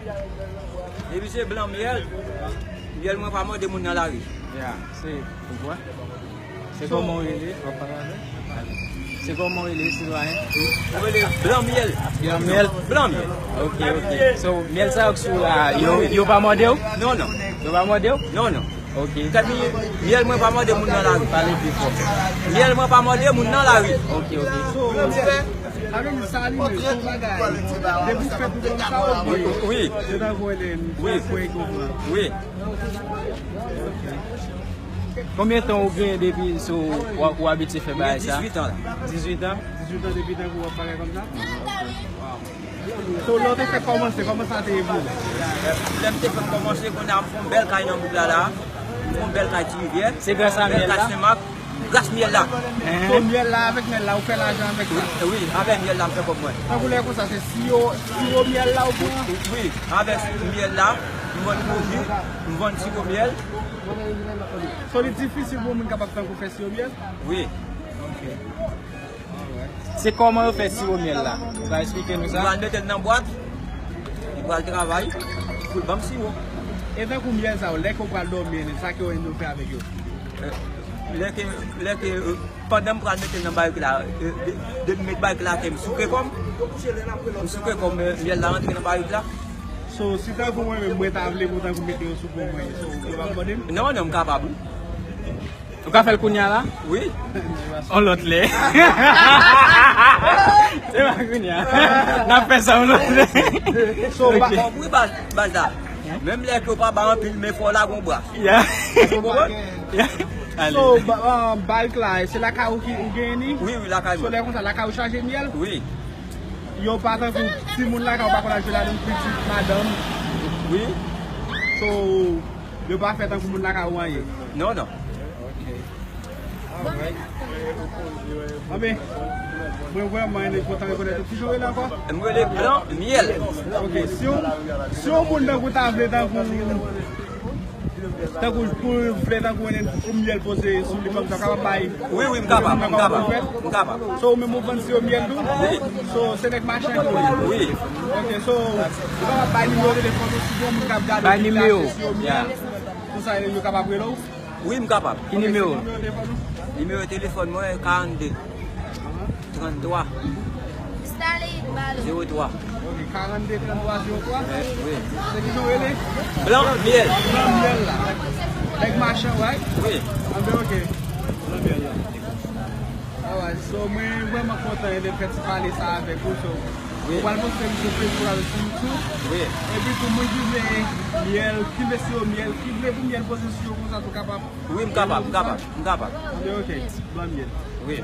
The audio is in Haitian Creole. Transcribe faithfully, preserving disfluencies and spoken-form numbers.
Depi se blan myèl, myèl mwen pa mòde moun nan lari. Ya, se, ou kwè? Se kòman w rele? W ap pale avè? Se kòman w rele, sitwayen? Mwen rele blan myèl. Blan myèl? Blan myèl. Ok, ok. So, myèl sa yo k sou la, yo, yo pa mòde w? Non, non. Yo pa mòde w? Non, non. Ok. Kèm myèl mwen pa mòde moun nan lari. Pale pi fò. Myèl mwen pa mòde moun nan lari. Ok, ok. Sa vle di sa li menm, se yon bagay. Depi w fèt ou konn sa, ou wi. Se tankou w wi. Wi. Konbyen tan ou genyen depi so w, w abitye fè bagay sa? Dizuit an la. Dizuit an? Dizuit an depi tankou w ap bagay kòmsa? So, lè w te fèk kòmanse, kòman sa te ye pou ou? Lè m te fèk kòmanse, kounye a m fè yon bèl kay nan bouk la, la. M fè yon bèl kay Ti Rivyè. Se gras a myèl la? Bèl kay Senmak. Gras myèl la. So, myèl la, avèk myèl la, ou fè lajan avèk sa? Wi, avèk myèl la, m fè kòb mwen. Tankou lè konsa, se siwo, siwo myèl la ou pran? Wi, avèk myèl la, m vann bouji, m vann siwo myèl. So, li difisil pou yon moun kapab tankou fè siwo myèl? Wi. Ok. Se kòman yo fè siwo myèl la? Ou ka eksplike nou sa? Ou pral mete l nan bwat, li pral travay pou l ban m siwo. E tankou myèl sa yo, lè ke w pral dòmi, sa ke w renmen fè avèk yo? Eh, lè ke, lè ke, eh, pandan m pral mete l nan barik la, eh, de, de m met barik la atè, m souke kò m, m souke kò m, eh, myèl la rantre nan barik la. So, si tankou mwen menm, mwen ta vle pou tankou mete yo sou kò mwen, so, yo p ap mande m? Non, non, m kapab, wi. Ou ka fè l kounye a la? Wi. On lòt lè. Se pa kounye a. N ap fè sa on lòt lè. So, ok. Ba, wi, baz, baz la. Menm lè ke w pa bay anpil, men fò w lage yon bra. Ya. Ou konprann? Ya. Ale. So, ba, ah, barik la, se lakay ou ki ou genyen li? Wi, wi, lakay mwen. So, lè konsa, lakay ou chaje myèl? Wi. Yo pa tankou timoun lakay ou pa konn al jwe ladan, pitit madanm. Wi. So, yo pa fè tankou moun lakay ou anyen. Non, non. Ok. Alright. Anben, mwen vrèman kontan rekonèt ou. Kijan w rele ankò? M rele Blan Myèl. Ok, si yon, si yon moun tankou ta vle tankou, tankou pou vle tankou pou myèl poze sou li kòmsa, w kapab bay? Wi, wi, m kapab, m kapab, m kapab. So, ou menm ou vann siwo myèl tou? Wi. So, se nèg machann ou ye? Wi. Ok, so, ou kapab bay nimewo telefòn ou si gen yon moun k ap gade ki vle achte siwo myèl? Konsa, yo kapab rele w? Wi, m kapab. Ki nimewo? Nimewo telefòn mwen, karannde, tranntwa, zewo twa. Ok, karannde, tranntwa, zewo twa? Wi. Se kijan w rele? Blan Myèl. Blan Myèl la. Nèg machan, right? Wi. Anben, ok. Blan Myèl la. Alright, so mwen vrèman kontan de fè ti pale sa avèk ou, so. Wi. Ou pral poste m sou Facebook avèk sou YouTube. Wi. Epi tou moun ki vle myèl, ki vle siwo myèl, ki vle pou myèl poze sou yo konsa tou kapab. Wi, m kapab, m kapab, m kapab. Anben, ok. Blan Myèl. Wi.